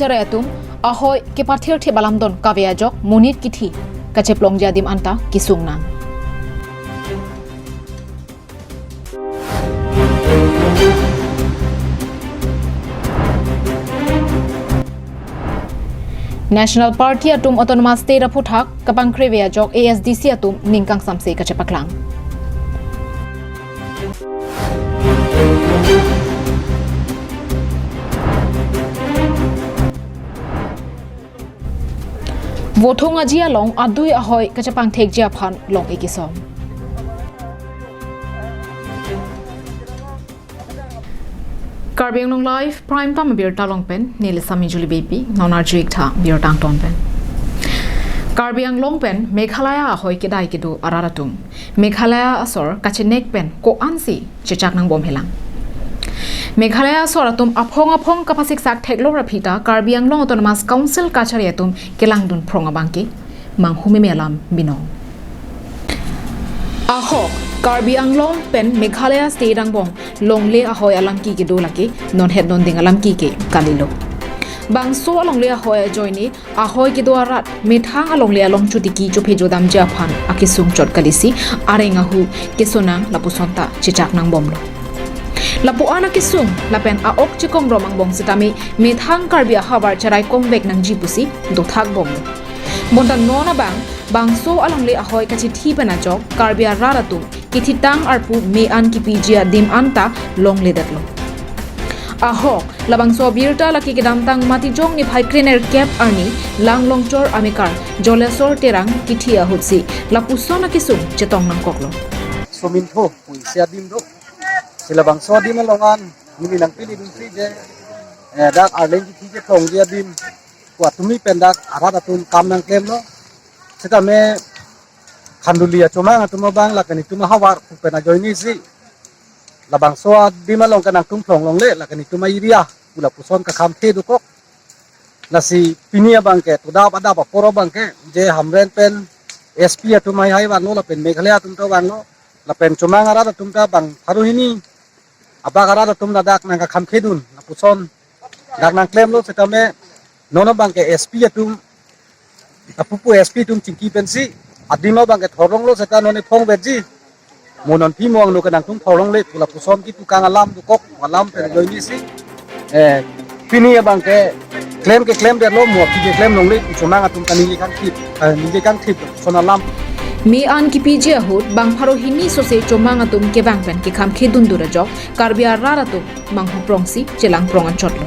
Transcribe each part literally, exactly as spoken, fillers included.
Kachari atum ahoi kepathirthip alamdon kave ajok monit kithi kacheplongji adim anta kesung nang. National Party atum Autonomous State aphuthak kapangkreve ajok A S D C atum ning kangsamse kachepaklang. Vothung aji along adui ahoi kachepangthekji aphan long-e kesom. Karbi Anglong Live Prime Time abirta along pen neli Sami Julie Beypi, non arju-ik tha birta angton pen. Karbi Anglong pen Meghalaya ahoi kedai kedo arat atum Meghalaya asor kachenek pen ko-ansi chechak nangbomhelang. Meghalaya asor atum aphong aphong kapasiksak theklong aphi ta Karbi Anglong Autonomous Council kachari atum kelangdun phrong abangke manghu meme alam binong. Ahok, Karbi Anglong pen Meghalaya state angbong longle ahoi alamki kedo lake non het non ding alamki ke kalilo. Bangso alongle ahoi ajoine ahoi kedo arat methang alongle along chotiki chophe jodamji aphan akesung chot kalisi areng ahu kesonang lapuson ta chechak nangbomlo. Lapu-an akesung lapen a-ok chekongrom angbong setame methang Karbi ahavar cherai komvek nangji pusi dothak bomlo. Bonta non abang bangso alongle ahoi kachethi pen ajok Karbi arat atum kethitang arpu me-an kipiji adim anta longledetlo. Ahok, labangso abirta lake kedamtang Matijong niphai krenerkep arni Langlongchor amekar Jolesor Terang kithi ahutsi lapuson akesung chetong nangkoklo. Sumintho pusi adim do. Si labangso adim along an neli nangpilidunsi je, eh, dak Arleng kithi cheplongji adim pu atumi pen dak arat atum kam nangklemlo. Setame khanduli achomang atum abang lake netum ahavar pu pen ajoinesi labangso adim along ke nangtum phlong longle lake netum a-area pu lapuson kakhamkhe dokok. Lasi pini abangke todap adap apor abangke je Hamren pen S P atum haihai vanglo lapen Meghalaya atum ta vanglo lapen chomang arat atum ta bang pharo hini abak arat atum ladak nangkakhamkhedun lapuson dak nangklemlo setame non abangke S P atum apupu S P atum chingki pensi adim abangke thorlonglo seta non ephong vetji. Mo non phi mo angno ke nangtum thorlongle pu lapuson kipu kang alam dokok alam pen ajoinesi. Eh, pini abangke klem ke klemdetlo mo aphi ke klem longle pu chomang atum ta ningje kangthip, eh, ningje kangthip son alam. Me-an kipiji ahut bang pharo hini sose chomang atum kevang pen kekhamkhedun dur ajok Karbi arat atum manghu prongsi chelang prong anchotlo.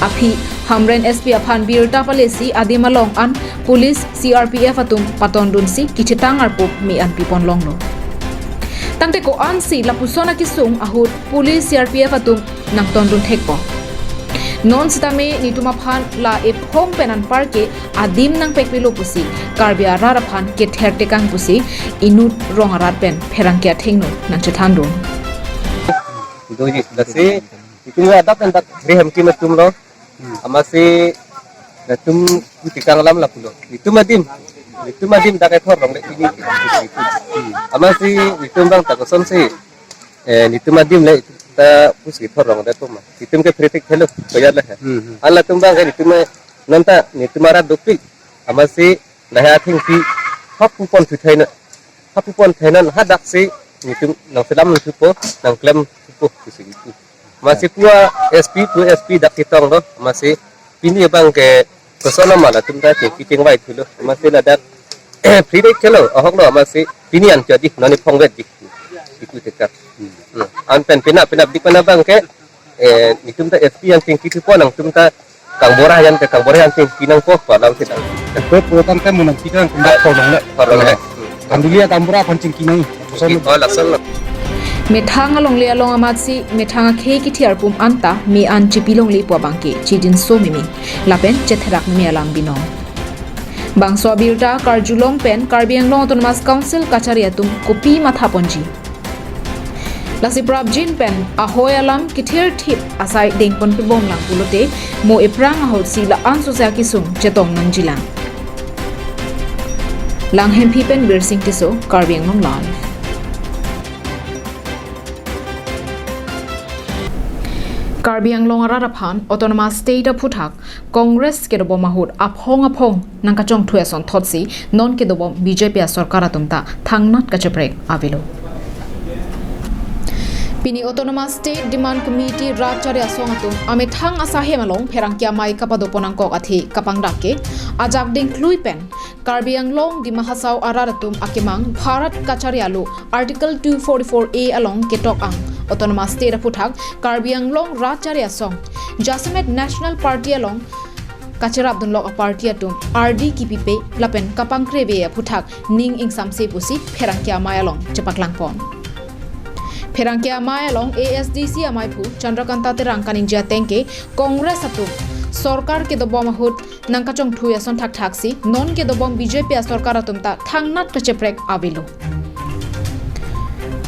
Aphi Hamren S P aphan birta palesi adim along an police C R P F atum patondunsi kethitang arpu me-an pipon longlo. Tangte ko-ansi lapuson akesung ahut police C R P F atum nangtondun thekpo. Non setame netum aphan la ephong pen anparke adim nangpekpelo pusi Karbi arat aphan kether tekang pusi inut rong arat pen pherangke athengno nangchethandun. Doji, lasi itum adap pen dak rehem kim atumlo. Amatsi netum kuti kang alam lapulo. Netum adim, netum adim dak ethor longle pini. Amatsi netum bang ta kosonsi, eh, netum adim le ta pusi thor longlepo ma. Netum ke phritik thelo koya le. Hmm, hmm. An latum bang ke netum non ta netum arat dopik. Amatsi lahai athengpi hap pupon thuthai na, hap pupon thai na hadaksi netum nangselam thupo, nangklem thupo pusi gitu. Amatsi pu a-S P, pu S P dak kitong do, amatsi pini abangke koson ma latum ta chingki chingvai thulo, amatsi ladak free dek kelo, ahoklo, amatsi pini an jadi, non ephong vetji. Itu teka. Hmm. An pen pina, pina dik pen abangke, eh, netum ta S P an chingki thupo nangtum ta kangbura yan ke kangbura yan chingki nangpo pu alam sita. Ke program ke mo nangpi kang tum dak thor longle. Thor longle. Khanduli akangbura aphan chingki nang. Koson. Oh, lason lo. Methang alongle along amatsi methang akhei kithi arpum anta me-an chipi longle pu abangke chidinso meme lapen chetherak meme alam binong. Bangso abirta karjulong pen Karbi Anglong Autonomous Council kachari atum kopi mathaponji. Lasi prapjin pen ahoi alam kethirthip asai dengpon pibomlang pulote mo ephrang ahutsi la-an sose akesung chetong nangjilang. Langhemphi pen Birsing Tisso, Karbi Anglong Live. Karbi Anglong arat aphan Autonomous State aphuthak Congress kedobom ahut aphong aphong nangkachongthui ason thotsi non kedobom B J P asorkar atum ta thangnat kacheprek avelo. Pini Autonomous State Demand Committee rat chari asong atum amethang asahem along pherangke amei kapadopon angkok athe kapangdak ke ajak dingklui pen Karbi Anglong Dima Hasao arat atum akemang Bharat kachari alo Article two forty-four A along ketok ang Autonomous State aphuthak Karbi Anglong rat chari asong jasemet National Party along kacherapdunlok aparty atum ardi kipipe lapen kapangkreve aphuthak ning ingsamse pusi pherangke amei along chepaklangpon. Pherangke amei along A S D C ameiphu Chandrakanta Terang kaningje ateng ke Congress atum sorkar kedobom ahut nangkachongthui ason thakthaksi non kedobom B J P asorkar atum ta thangnat kacheprek avelo.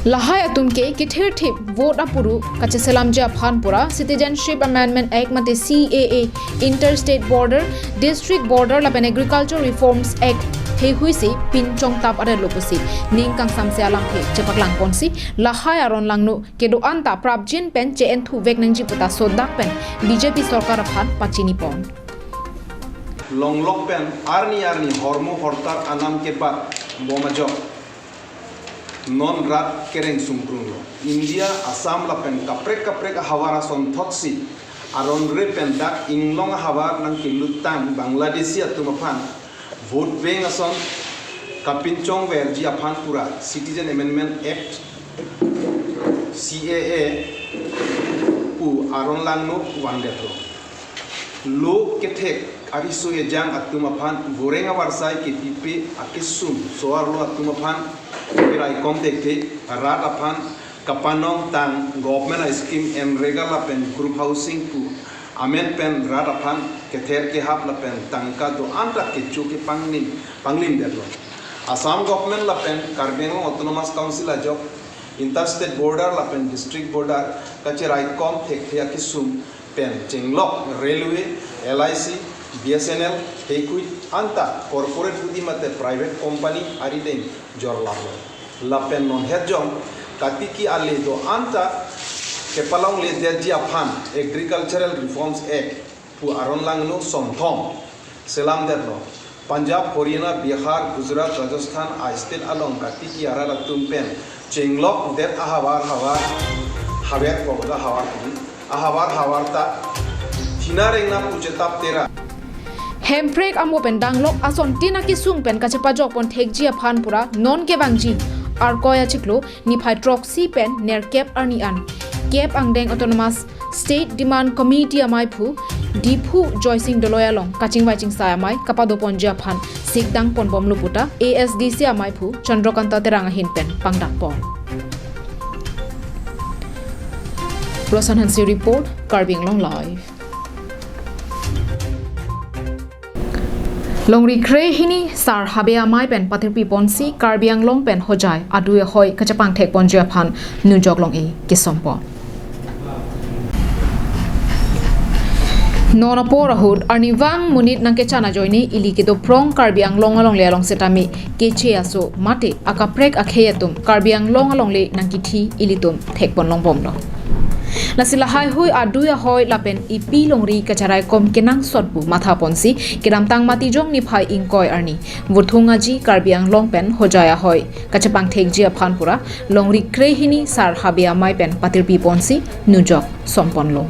Lahai atum ke kethirthip vote apuru kacheselamji aphan pura Citizenship Amendment Act mate C A A, Interstate Border, District Border lapen Agriculture Reforms Act heihui si pinchong tap arelo pusi ning kangsamse alangphe chepaklangponsi lahai aron langno kedo-an ta prapjin pen che-enthuvek nangji puta sodak pen B J P sorkar aphan pachinipon. Longlok pen arni arni hormu hortar anam kebat bom ajok non rat kereng sungkrunglo. India, Assam lapen kaprek kaprek ahavar ason thotsi aron re pen dak inglong ahavar nangkelutang Bangladeshi atum aphan vote bank ason kapinchongverji aphan pura Citizen Amendment Act, C A A pu aron langno vandetlo. Lo kethek ariso ejang atum aphan voreng avarsai kepipe akesung so-arlo atum aphan keraikom thekthe, rat aphan kapanongtang government a-scheme MGNREGA lapen group housing pu amen pen rat aphan kether kehap lapen tangka do-an ta kecho kepanglim panglimdetlo. Assam government lapen Karbi Anglong Autonomous Council ajok interstate border lapen district border kacheraikom thekthe akesung pen chenglok railway, L I C, B S N L, heihui anta corporate budi mate private company arideng jorlaplo. Lapen non hetjong katiki ale do-an ta kepalongledetji aphan Agricultural Reforms Act pu aron langno somthom selamdetlo. Punjab, Haryana, Bihar, Gujarat, Rajasthan a-state along katiki arat atum pen chenglokdet ahavar havar, haver koga havar kuli ahavar havar ta thina rengna pu chetap tera. Hemprek amo pen danglok asontin akesung pen kachepajokpon thekji aphan pura non kevangji Arkoi achiklo niphai throksi pen nerkep arni an kep angdeng Autonomous State Demand Committee ameiphu Diphu Joysing Doloi along kachingvai chingsai amei kapadoponji aphan sikdang ponbomlo puta A S D C ameiphu Chandrakanta Terang ahin pen pangdakpon. Rosan Hanse report, Karbi Anglong Live. Longri krehini sar habe amei pen patirpiponsi Karbi Anglong pen Hojai adui ahoi kachepangthekponji aphan nujok long-e kesompon. Non apor ahut arnivang monit nangkechan ajoine ili kedoprong Karbi Anglong alongle along setame keche aso mate akaprek akhei atum Karbi Anglong alongle nangkithi ilitum thekpon longbomlo. Lasi lahaihui adui ahoi lapen epi longri kacharaikom kenangsot pu mathaponsi kedamtang Matijong niphai ingkoi arni Vuthung Aji Karbi Anglong pen Hojai ahoi kachepangthekji aphan pura longri krehini sar habe amei pen patirpiponsi nujok somponlo.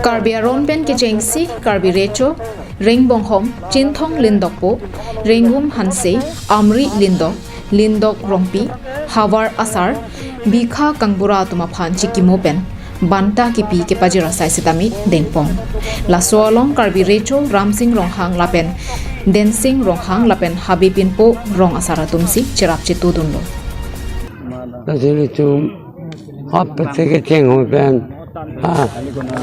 Karbi aron pen kechengsi Karbi Recho, Rengbonghom, Chinthong Lindokpo, Rengum Hanse, Amri Lindok, Lindok Rongpi, Havar Asar, Bikha Kangbura atum aphan chikimo pen banta kipi kepajir asai sitame dengpon. Laso along Karbi Recho Ramsing Ronghang lapen Densing Ronghang lapen Habibinpo Rong asar atumsi cherap chetudunlo. Lasi ilitum hap pete kecheng ahut pen, ha,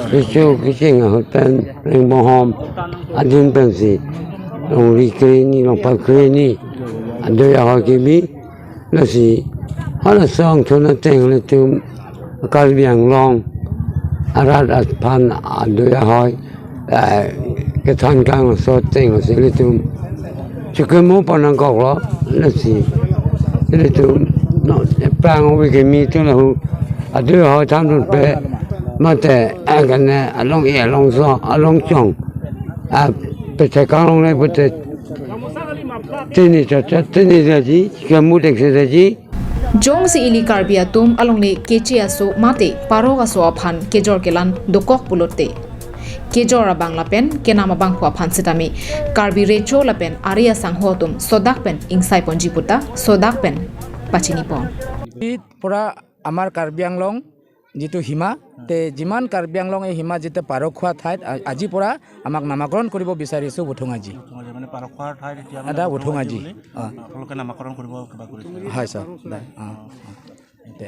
Recho kecheng ahut pen, Rengbonghom adin pensi longri krehini, longpal krehini adui ahoi kebi. Lasi hala song thuna teng ilitum Karbi Anglong arat aphan adui ahoi, eh, kethan kangso ateng si ilitum chikemu pon nangkoklo, lasi ilitum non eplang ove kimi tu lahu adui ahoi thandun pe mate, eh, kene along-i alongso alongchong, ah, pethek kanglongle pute chini chacha chini jaji, chikemu thekse jaji. Jongsi ili Karbi atum alongle keche aso mate parok aso aphan kejor kelan dokok pulote, kejor abang lapen kenam abangphu aphan sitame Karbi Recho lapen ari asangho atum sodak pen ingsai ponji puta sodak pen pachini pon. পৰা আমাৰ কাৰ্বি আংলং যিটো সীমা, তে যিমান কাৰ্বি আংলং এই সীমা যিটো পাৰখোৱা ঠাইত আ-, আজিৰ পৰা আমাক নামাকৰণ কৰিব বিচাৰিছোঁ ভুঠুঙাজী। ভুঠুঙাজী মানে পাৰখোৱাৰ ঠাইত এতিয়া মানে এটা ভুঠুঙাজী ভুঠুঙাজী, বুলি, অ। আপোনালোকে নামাকৰণ কৰিব কিবা কৰিছে? হয়, ছাৰ। দে, অ, অ। দে।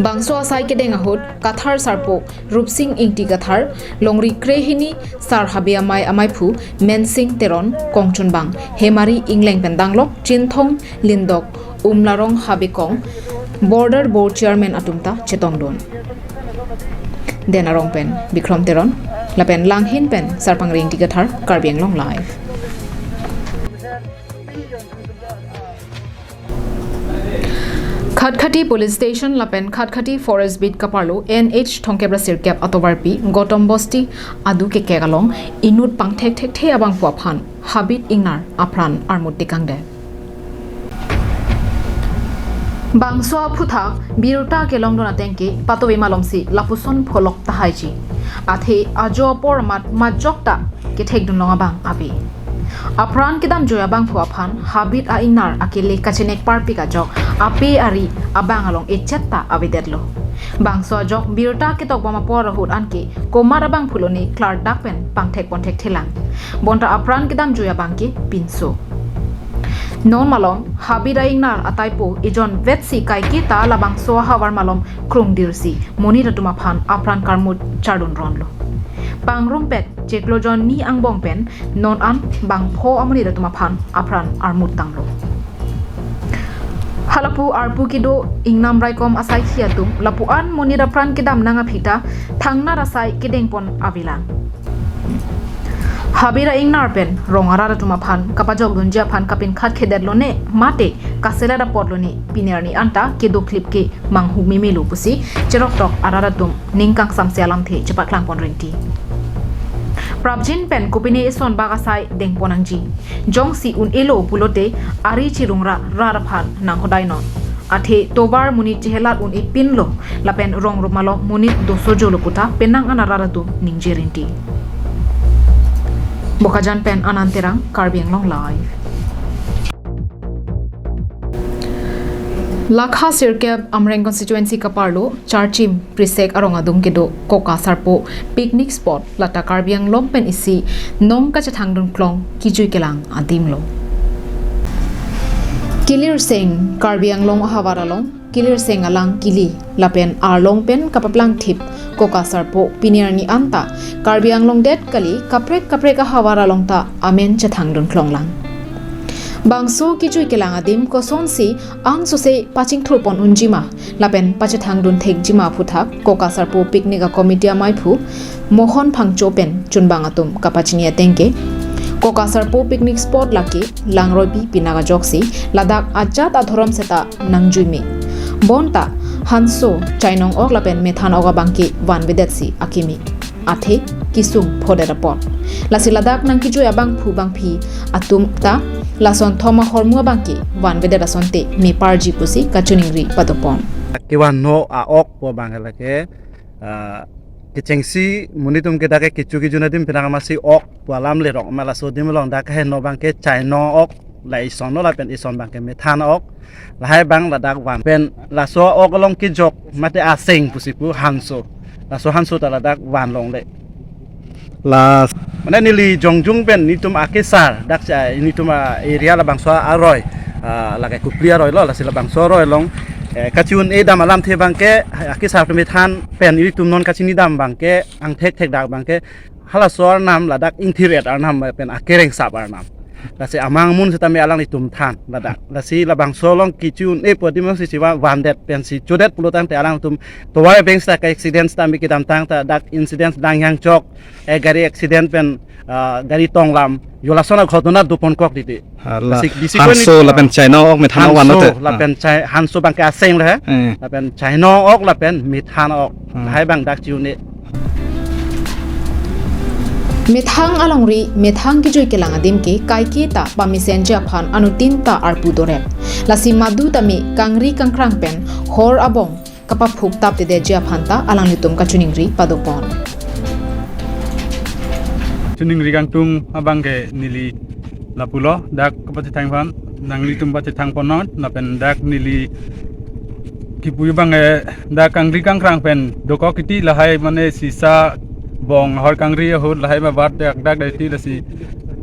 Bangso asai kedeng ahut Kathar sarpo Rupsing Ingti Kathar, longri krehini sar habe amei ameiphu Mensing Teron, kongchunbang Hemari Ingleng pen danglok Chinthong Lindok Umlarong Habe Kong, Border Board Chairman atum ta chetongdun. Den arong pen Bikrom Teron, lapen Langhin pen Sarpangri Ingti Kathar, Karbi Anglong Live. Khatkhati Police Station lapen Khatkhati Forest Beat kaparlo N H thomkep ra sirkep atovarpi Gotom Bosti adu kekek along inut pangthek thekthe abangphu aphan habit ingnar apran armut tekangdet. Bangso aphuthak birta kelongdun ateng ke patovi malomsi lapuson pholok tahaiji. Athe ajo apor amat majok ta kethekdun long abang ave. Apran kedamjui abangphu aphan habit a-ingnar akele kachenek parpik ajok ape ari abang along echet ta avedetlo. Bangso ajok birta ketokbom apor ahut anke komat abangphu lone klardak pen pangthek ponthek thelang. Bonta apran kedamjui abang ke pinso. Non malom habit a-ingnar ataipo ejon vetsi kaike ta labangso ahavar malom krungdirsi monit atum aphan apran karmut chardun ronlo. Pangrumpet chiklo jon ni angbong pen non an bangpho amonit atum aphan apran armut tanglo. Halapu arpu kedo ingnam raikom asaikhi atum lapu-an monit apran kedam nang aphi ta thangnat asai kedengpon avelang. Habit a-ingnar pen rong arat atum aphan kapajokdunji aphan kapinkhat khedetlo ne mate kaselet apotlo ne pini arni anta kedo klip ke manghu mimilo pusi cheroktok arat atum ning kangsamse alamthe chepaklang pon rinti. Prapjin pen kopine eson bak asai dengpon nangji. Jongsi un-elo pulote ari chirungra rat aphan nanghodai non. Athe tovar monit chehelat un-epinlo lapen rong rup malom monit doso jolo puta penang an arat atum ningje rinti. Bokajan pen Anand Terang, Karbi Anglong Live. Lakha sirkep Amreng constituency kaparlo Charchim Prisek arong adung kedo Koka Sarpo picnic spot lata Karbi Anglong pen isi nong kachethangdun klong kejui kelang adimlo. Kilirseng Karbi Anglong ahavar along, Kilirseng alang kili lapen arlong pen kapaplang thip Koka Sarpo pini arni anta Karbi Anglong det kali kaprek kaprek ahavar along ta amen chethangdun klonglang. Bangso kejui kelang adim kosonsi angsose pachingthur pon unjima lapen pachethangdun thekjima aphuthak Koka Sarpo picnic a-committee ameiphu Mohon Phangcho pen chunbang atum kapachini ateng ke, Koka Sarpo picnic spot lake Langruipi pinak ajoksi ladak ajat adhorom seta nangjuime. Bonta hanso, chainong ok lapen methan ok abang ke vanvedetsi akimi. Athe kesung phodet apot. Lasi ladak nangkejui abangphu bangphi atum ta lason thom ahormu abang ke vanvedet asonte meparji pusi kachiningri padopon. Kevanno a-ok pu abang lake, ah, kechengsi monit atum ke dak ke kecho kejun adim penang amatsi ok pu alam lerok ma laso adim along dak heno abang ke chainong ok la isonlo lapen ison abang ke methan ok. Lahai abang ladak van pen laso ok along kejok mate aseng pusi pu hanso. Laso hanso ta ladak van longle. Last. Mane neli jongjung pen netum akesar dak cha netum a-area labangso aroi, ah, lake Kopili aroi lo, lasi labangso aroi along, eh, kachi-un-e dam alamthe abang ke akesar kemethan pen netum non kachini dam abang ke angthek thek dak abang ke halaso arnam ladak ingthir-et arnam pen akereng sap arnam. Lasi amang amun sitame alanglitum than ladak. Lasi labangso along kechi un-e pu adim si chiva vandet pensi chodet pulo tangte alangtum tovar bank sita ke accident sitame kedamtang ta dak incident dang yang chok, eh, gari accident pen, ah, gari tonglam, yo lason aghotona doponkok titi. Ah, la Lasi bisi Hanso koni, lapen ah, China ok methan ok van Hanso lote. Ah. lapen Chai-, Hanso abang ke aseng le he. Eh. Lapen China ok lapen methan ok. Hmm. Lahai abang dak chi un-e. Methang alongri, methang kejui kelang adim ke kaike ta pamesenji aphan anuttin ta arpu dorep. Lasi madu tame kangri kangkrang pen hor abong kapaphuk taptedetji aphan ta alanglitum kachiningri padopon. Chiningri kangtung abang ke neli lapulo, dak kapachethang aphan, nanglitum pachethang ponnon, lapen dak neli kipu abang, eh, dak kangri kangkrang pen dokok titi lahai mane sisa bong hor kangri ahut lahai ma bar dak dak titi lasi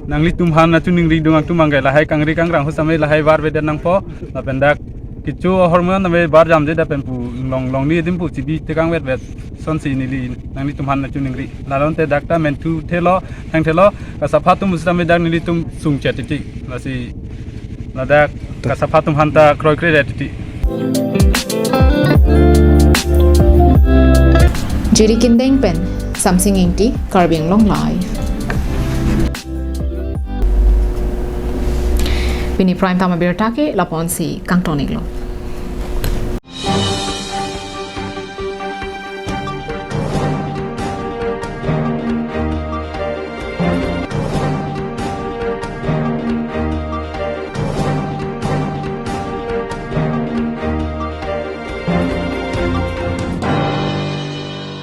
nanglitum aphan nangchiningri dung kangtung abang ke lahai kangri kangkrang ahut sitame lahai bar vedet nangpo, lapen dak kecho ahormu tame bar jamjedet pen pu long long ni adim pu chibi tekang vetvet asonsi neli nanglitum aphan nangchiningri. Lalo ante dak ta menthu thelo, thang thelo, kasapha atum sitame dak nelitum sungchet titi. Lasi ladak kasapha atum aphan ta kroikredet titi. Jiri Kindeng pen Samsing Ingti, Karbi Anglong Live. Pini Prime Time abirta ke lapu-ansi kangton-iklo.